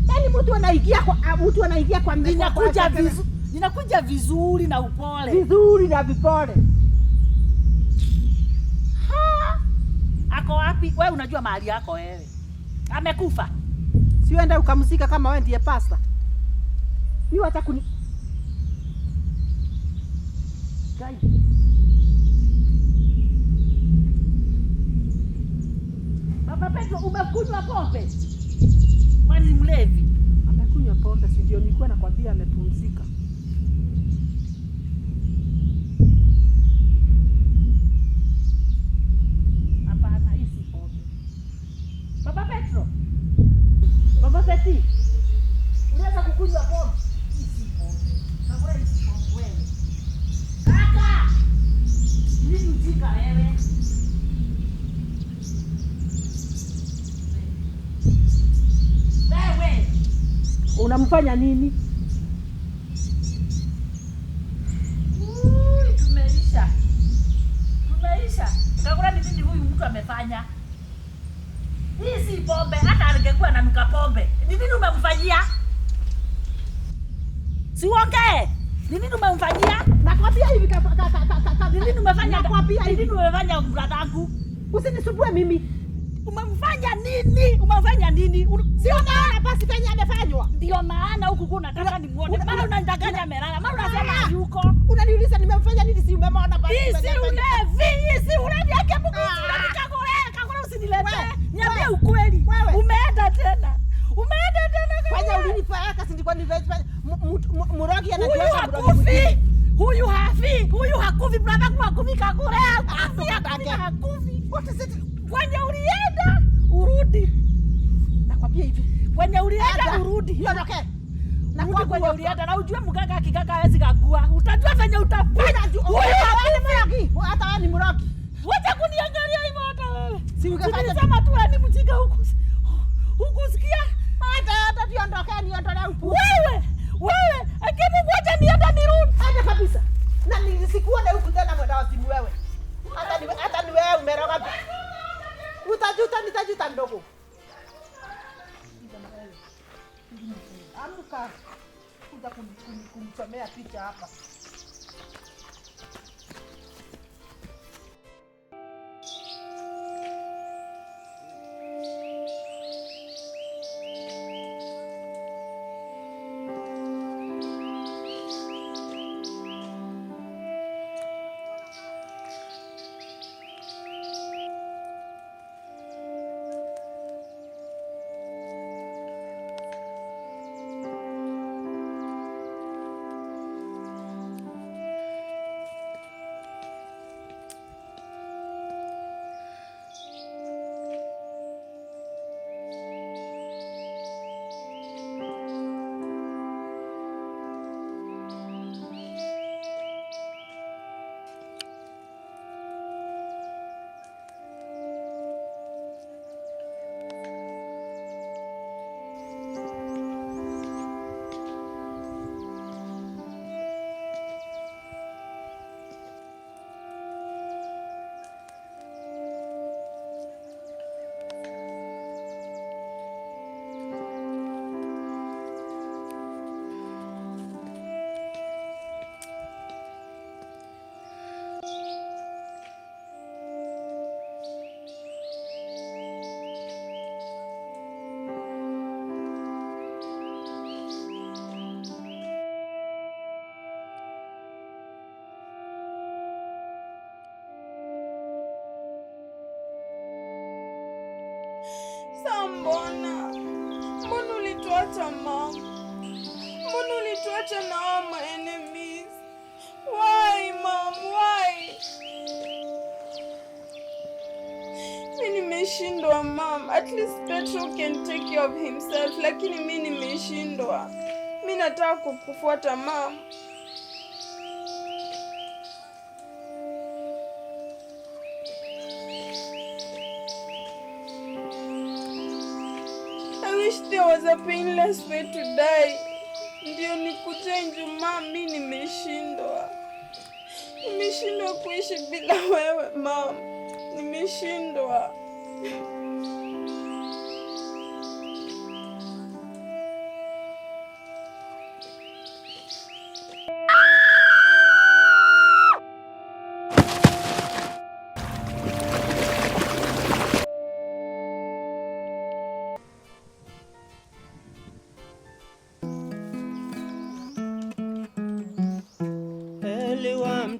Yaani mtu anaingia kwa mtu anaingia kwa Ninakuja vizuri. Ninakuja vizuri na upole. Vizuri na vipole. Ha! Ako wapi? Wewe unajua mahali yako wewe. Amekufa. Si uende ukamzika kama wewe ndiye pasta. Ni wacha kuni Gai. Baba Petro, umekunywa pombe? Kwani mlevi? Amekunywa pombe, si ndio nilikuwa nakwambia amepumzika. Hapana, hii si pombe. Baba Petro. Baba Peti. Unaweza kukunywa pombe? Hii si pombe. Baba, hii si pombe wewe. Kaka! Nini ujinga wewe? Wewe. Unamfanya nini? Ui, tumeisha. Tumeisha. Kakura ni nini huyu mtu amefanya? Hii si pombe, hata angekuwa ananuka pombe. Ni nini umemfanyia? Si uongee. Ni nini umemfanyia? Nakwambia hivi ka, ka, ka, ka, ka, Ni nini umefanya? Nakwambia Ni hivi. nini umefanya bradangu? Usinisumbue mimi. Umemfanya nini? Umemfanya nini? Sio maana basi penye amefanywa. Ndio maana huku kuna nataka nimuone. Mara unanidanganya amelala, mara unasema hayuko. Unaniuliza nimemfanya nini? Si umemwona basi. Hii si ulevi, hii si ulevi yake Mungu. Ah. Kagore, Kagore usiniletee. Wewe, Niambie wewe, ukweli. wewe. Umeenda tena. Umeenda tena Fanya Kagore. ulinipeleka si ndiko nilifanya. Murogi Huyu anajua murogi. hakufi. Huyu hafi. Huyu hakufi, brother kwa hakufi Kagore. Hakufi, Ah, hakufi, okay. hakufi. What is it? Kwenye ulienda urudi. Nakwambia hivi. Kwenye ulienda Enda. urudi. Niondoke. Rudi kwenye ulienda na ujue mganga akikaka hawezi kagua. Utajua venye utafanya. Huyu Wewe hakufi. ni murogi. Hata wewe ni murogi. Wacha kuniangalia hivyo hata wewe. Si ungefanya- Nilisema tu wewe ni mjinga huku. Hukusikia? Hata hata niondoke niondolee upu. Wewe, wewe, lakini ngoja nienda nirudi. Hata kabisa. Na nisikuone huku tena mwenda wazimu wewe. Hata ni wewe umeroga. Utajuta, nitajuta ndogo. Amka. Kuja kumchomea picha hapa. Mbona? Mbona ulituacha mom? Mbona ulituacha na hao my enemies? Why mom? Why? Mi nimeshindwa mom. At least Petro can take care of himself, lakini mi nimeshindwa. Mi nataka kukufuata mom. I wish there was a painless way to die. Ndio nikuje Ijumaa, mi nimeshindwa. Nimeshindwa kuishi bila wewe mom. Nimeshindwa.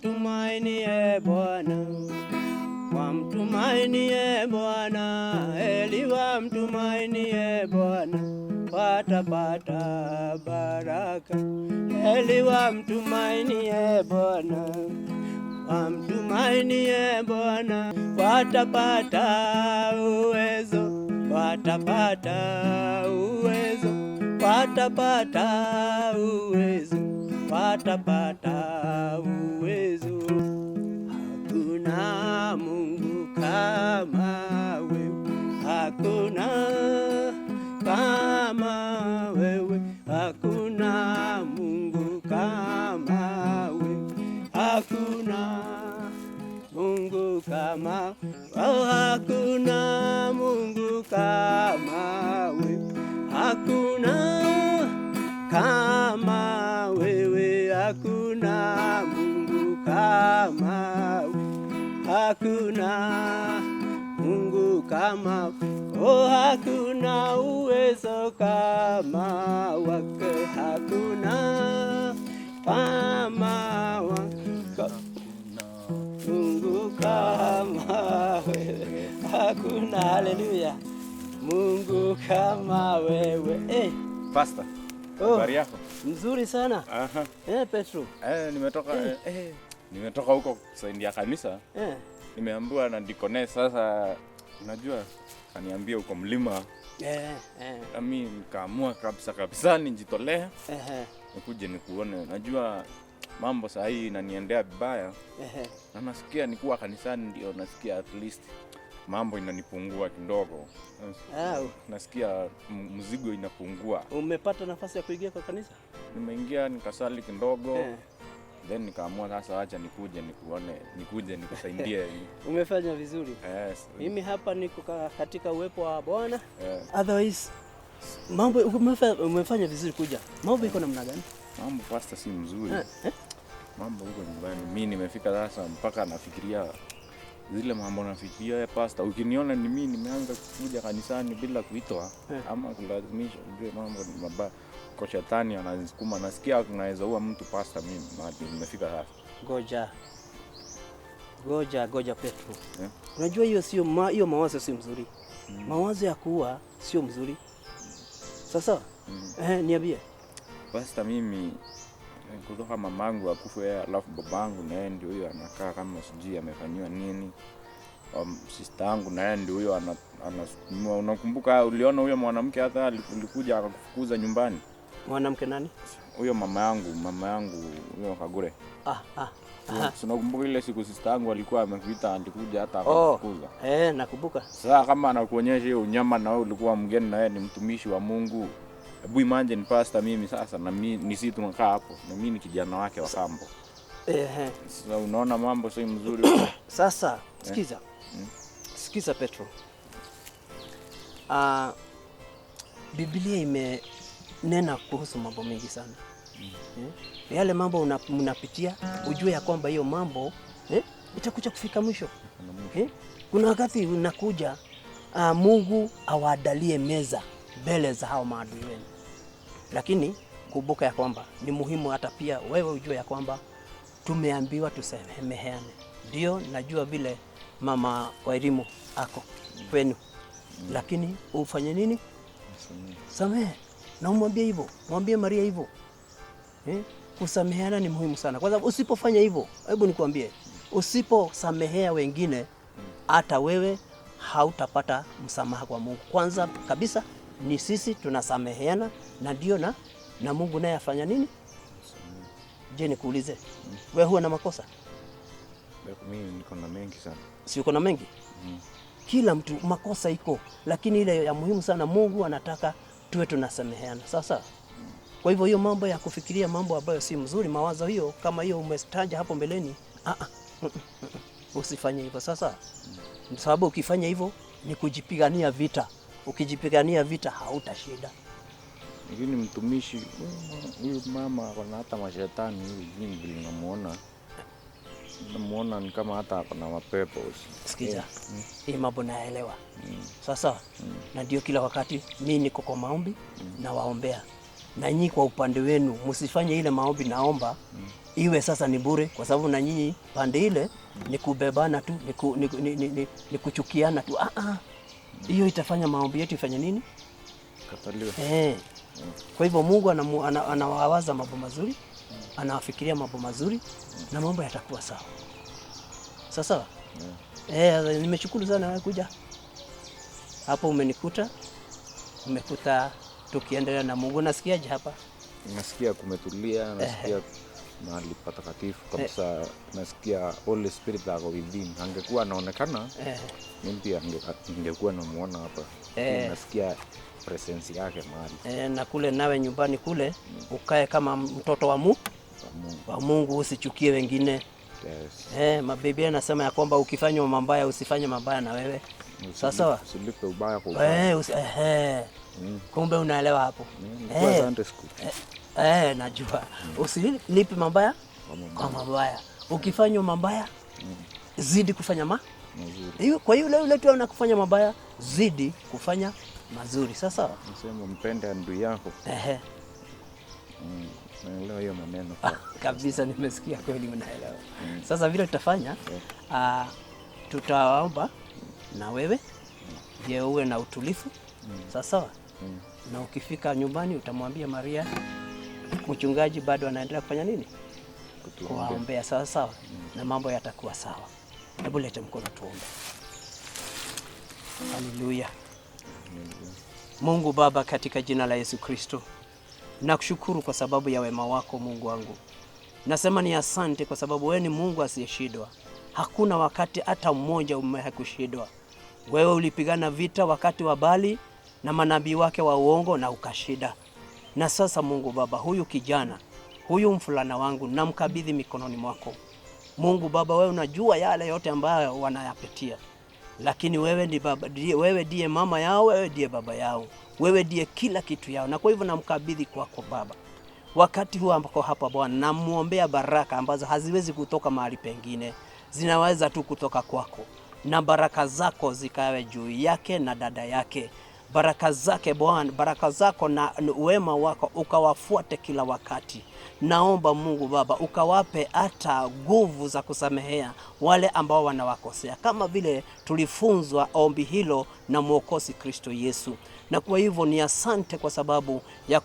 Wamtumainie Bwana, wamtumainie Bwana, heri wamtumainie Bwana, watapata baraka. Heri wamtumainie Bwana, wamtumainie Bwana, watapata uwezo, watapata uwezo, watapata uwezo, watapata uwezo. Hakuna Mungu kama wewe, hakuna kama wewe, hakuna Mungu kama wewe, hakuna Mungu kama, oh, hakuna Mungu kama wewe, hakuna kama wewe, hakuna Mungu kama wewe, hakuna Mungu kama, oh, hakuna uwezo kama wake, hakuna kama wake, Mungu kama wewe, hakuna. Haleluya, Mungu kama wewe. Eh, Pastor, Oh. habari yako? Mzuri sana. Aha. Petro. Nimetoka nimetoka huko kusaidia kanisa. Nimeambiwa na Deaconess sasa, unajua kaniambia uko mlima. Na mimi nikaamua kabisa kabisa nijitolee. Nikuje nikuone. Najua mambo saa hii inaniendea vibaya. Na nasikia nikuwa kanisani ndio nasikia at least mambo inanipungua kidogo. Nasikia mzigo inapungua. Umepata nafasi ya kuingia kwa kanisa? Nimeingia nikasali kidogo. Then nikaamua sasa acha nikuje nikuone, nikuje nikusaidie. Umefanya vizuri. Yes. Mimi hapa niko katika uwepo wa Bwana. Otherwise mambo umefanya vizuri kuja. Mambo iko namna gani? Mambo pastor si mzuri. Mambo huko nyumbani. Mimi nimefika sasa mpaka nafikiria zile mambo nafikiria ya pastor. Ukiniona ni mimi nimeanza kuja kanisani bila kuitwa ama kulazimishwa, ujue mambo ni mabaya. Kwa shetani ananisukuma, nasikia kunaweza ua mtu pastor mimi mahali nimefika sasa. Goja. Goja, goja Petro. Unajua hiyo sio hiyo mawazo si mzuri. Mawazo ya kuua sio mzuri. Sasa niambie. Pastor mimi kutoka mamangu akufe yeye, alafu babangu na yeye ndio huyo anakaa kama sijui amefanyiwa nini. Sister yangu na yeye ndio huyo anasukumiwa. Unakumbuka uliona huyo mwanamke hata alikuja akakufukuza nyumbani? Mwanamke nani? Huyo mama yangu huyo Kagure. Unakumbuka ile siku sister yangu alikuwa amekuita, alikuja hata akakufukuza? Nakumbuka. Sasa kama anakuonyesha hiyo unyama na wewe ulikuwa mgeni na yeye ni mtumishi wa Mungu. Hebu imagine pastor mimi sasa na mimi ni sisi tunakaa hapo na mimi ni kijana wake wa kambo. Sasa unaona mambo si mzuri. Sasa sikiza. Sikiza Petro. Biblia imenena kuhusu mambo mengi sana. Yale mambo unapitia, ujue ya kwamba hiyo mambo itakuja kufika mwisho. Kuna wakati unakuja Mungu awaandalie meza mbele za hao maadui wenu. Lakini kumbuka ya kwamba ni muhimu hata pia wewe ujue ya kwamba tumeambiwa tusameheane. Ndio najua vile mama wa elimu ako kwenu. Lakini ufanye nini? Samehe. Na umwambie hivyo, mwambie Maria hivyo. Kusameheana ni muhimu sana. Kwa sababu usipofanya hivyo, hebu nikwambie, usiposamehea wengine hata wewe hautapata msamaha kwa Mungu. Kwanza kabisa ni sisi tunasameheana na ndio na Mungu naye afanya nini? Je, nikuulize, wewe huwa na makosa? Mimi niko na mengi sana. Si uko na mengi? Kila mtu makosa iko, lakini ile ya muhimu sana Mungu anataka tuwe tunasameheana. Sasa kwa hivyo hiyo mambo ya kufikiria mambo ambayo si mzuri, mawazo hiyo kama hiyo umestaja hapo mbeleni, usifanye hivyo sasa. Sababu ukifanya hivyo ni kujipigania vita. Ukijipigania vita hautashinda. Lakini mtumishi huyu mama ana hata mashetani huyu, mimi vile namuona. Namuona ni kama hata ana mapepo. Sikiza. Hii mambo naelewa. Sasa na ndio kila wakati mimi niko kwa maombi na waombea. Na nyinyi kwa upande wenu msifanye ile maombi naomba iwe sasa ni bure, kwa sababu na nyinyi pande ile ni kubebana tu, ni kuchukiana tu. Hiyo itafanya maombi yetu ifanye nini? Kataliwe. Kwa hivyo Mungu anawawaza mambo mazuri, anawafikiria mambo mazuri na mambo yatakuwa sawa. Sasa nimeshukuru sana wewe kuja. Hapo umenikuta. Umekuta tukiendelea na Mungu. Nasikiaje hapa? Nasikia kumetulia, nasikia mahali patakatifu kabisa. Nasikia Holy Spirit ako within. Angekuwa anaonekana, mimi pia ningekuwa namuona hapa. Nasikia presence yake mahali. Na kule nawe nyumbani kule ukae kama mtoto wa Mungu. Wa Mungu, usichukie wengine. Yes. Biblia inasema ya kwamba ukifanya mabaya usifanye mabaya na wewe. Sasa usilipe ubaya kwa ubaya. Kumbe unaelewa hapo. Sunday school. Najua. Usilipe mabaya kwa mabaya. Ukifanya mabaya zidi kufanya mazuri. Kwa hiyo yule tu anakufanya mabaya zidi kufanya mazuri. Sasa nasema mpende adui yako. Naelewa hiyo maneno kabisa, nimesikia kweli unaelewa. Sasa vile tutafanya, tutaomba na wewe je uwe na utulivu. Sasa na ukifika nyumbani utamwambia Maria mchungaji bado anaendelea kufanya nini? Kuwaombea. Sawa sawa. Na mambo yatakuwa sawa. Hebu lete mkono tuombe. Haleluya. Mungu Baba, katika jina la Yesu Kristo, nakushukuru kwa sababu ya wema wako Mungu wangu. Nasema ni asante kwa sababu wewe ni Mungu asiyeshindwa. Hakuna wakati hata mmoja umekushindwa. Wewe ulipigana vita wakati wa Bali na manabii wake wa uongo na ukashinda. Na sasa Mungu Baba, huyu kijana, huyu mfulana wangu namkabidhi mikononi mwako. Mungu Baba, wewe unajua yale yote ambayo wanayapitia. Lakini wewe ni baba, wewe ndiye mama yao, wewe ndiye baba yao, wewe ndiye kila kitu yao. Na kwa hivyo namkabidhi kwako Baba. Wakati huu ambako hapa Bwana, namuombea baraka ambazo haziwezi kutoka mahali pengine, zinaweza tu kutoka kwako. Na baraka zako zikawe juu yake na dada yake. Baraka zake Bwana, baraka zako na wema wako ukawafuate kila wakati. Naomba Mungu Baba ukawape hata nguvu za kusamehea wale ambao wanawakosea, kama vile tulifunzwa ombi hilo na Mwokozi Kristo Yesu. Na kwa hivyo ni asante kwa sababu ya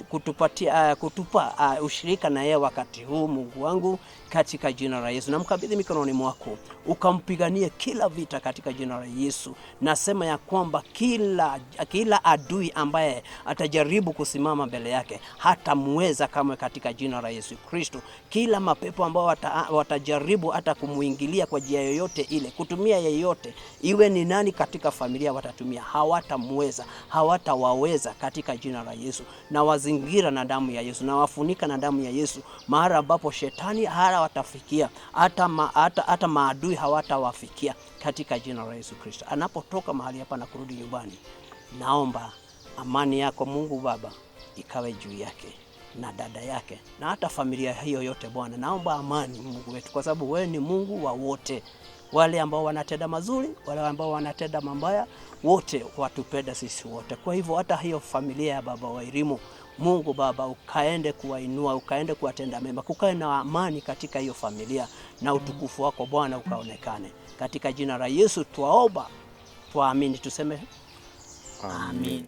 kutupatia, kutupa ushirika na yeye wakati huu Mungu wangu, katika jina la Yesu. Namkabidhi mikononi mwako, ukampiganie kila vita katika jina la Yesu. Nasema ya kwamba kila adui ambaye atajaribu kusimama mbele yake hatamweza kamwe katika jina la Yesu Kristo. Kila mapepo ambao watajaribu hata kumuingilia kwa njia yoyote ile, kutumia yeyote, iwe ni nani katika familia watatumia, hawatamweza, hawatawaweza katika jina la Yesu. Na wazingira na damu ya Yesu, na wafunika na damu ya Yesu, mahali ambapo shetani hawatafikia, hata maadui hawatawafikia katika jina la Yesu Kristo. Anapotoka mahali hapa na kurudi nyumbani, naomba amani yako Mungu Baba ikawe juu yake na dada yake na hata familia hiyo yote Bwana. Naomba amani Mungu wetu, kwa sababu wewe ni Mungu wa wote, wale ambao wanatenda mazuri, wale ambao wanatenda mabaya, wote watupenda sisi wote. Kwa hivyo hata hiyo familia ya Baba Wairimu, Mungu Baba ukaende kuwainua, ukaende kuwatenda mema, kukae na amani katika hiyo familia, na utukufu wako Bwana ukaonekane. Katika jina la Yesu twaomba, twaamini, tuseme amen. Amen.